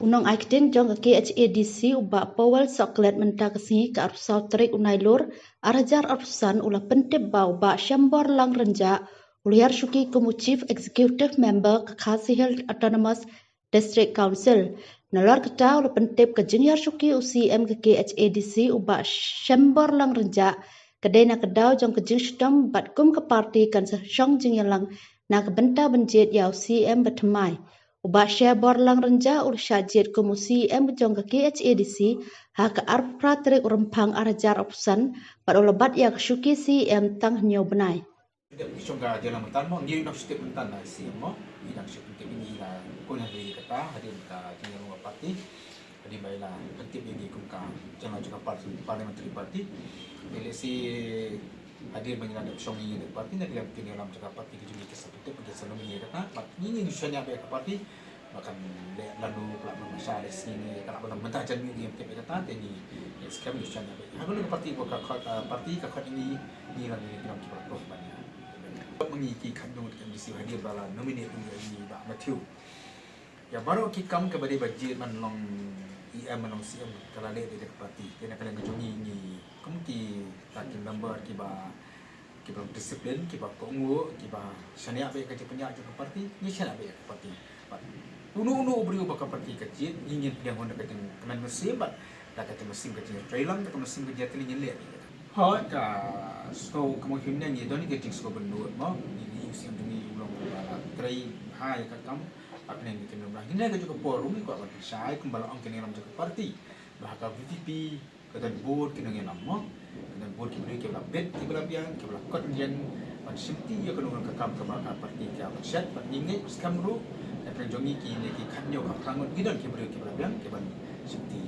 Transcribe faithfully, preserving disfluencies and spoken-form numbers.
U nongai ktien jong ka K H A D C u Bah Powell Sohkhlet mynta ka sngi ka arphew saw tarik u Nailur arhajar arphew san u la pyntip ba u Bah Shemborlang Rynjah u la ïar shuki kum u Chief Executive Member ka Khasi Hills Autonomous District Council. Nalor kata u la pyntip ka jingïar shuki u C M ka K H A D C u Bah Shemborlang Rynjah ka dei na ka daw jong ka jingshitom bad kum ka party kan sa shong jingïalang na ka bynta ban jied ïa u C M ba thymmai. U Bah Shemborlang Rynjah u la shah jied kum u C M jong ka K H A D C ha ka arphew phra tarik u Rymphang arhajar arphew san bad u la bat ïa ka shuki C M tang hynñiew bnai. Dep ki shong ka jingïalang mynta mo, ngi nang shu tip mynta na C M mo, ngi nang shu tip ïa ngi la kynhun ïa kata hadien ka jingïalang ka party. Hadien ba i la pyntip ïa ngi kum ka jingïalang jong ka party, parliamentary party. Te lehse hadien ba ngi la dep shong ïa ka party, na ki la ki jingïalang jong ka party ki jong ngi ki sa pyntip, ki sa nominate ïa kata. Bad ngi ngi shaniah bad ïa ka party. Ba kan leh lano ka la ban shah leh sngi ne ka la ban mynta jan ngi ngi tip ïa kata te ngi skhem ngi shaniah bad. Ha kano ka party ba ka khot, ah, party ka khot ïa ngi, ngi la ngi ki long kiba la pynlong ban ïa. Ba ngi ki khatduh ki M D C hadien ba la nominate ïa ngi Bah Matthew. Ïa baroh ki kam kaba dei ba jied ban long E M ban long C M ka la leh da ka party. Te na ka liang ka jong ngi ngi kum kita ki member kiba kiba long discipline, kiba kohnguh, kiba shaniah bad ïa ka jingpynïaid jong ka party, ngi shaniah bad ïa ka party. Bad uno uno u briew ba ka party ka jied, ngi ngin pdiang hok da ka jingkmen mynsiem bad da ka jingmynsiem ka jingïatreilang, da ka mynsiem ka jingïatreilang ngin leh. Hooid, ka sngew ka mut hynne ngi don ka jingsngew bynnud mo, ngi, ngi ïoh sngewthuh ngi u long ba la trei bha ïa ka kam, bad ngi kynmaw ba hynne ka juh ka por ruh ngi kwah ban pynshai kumba la ong ki nongïalam jong ka party ba ha ka V P P ka don bun ki nongïalam mo. Ka don bun ki briew kiba la bit kiba la biang kiba la kot ïeng ban shimti ïa kano kano ka kam kaba ka party ka ban shet bad ngi ngeit skhem ruh na pdeng jong ngi kine ki khathynñiew khatphra ngut ki don ki briew kiba la biang ki ban shimti.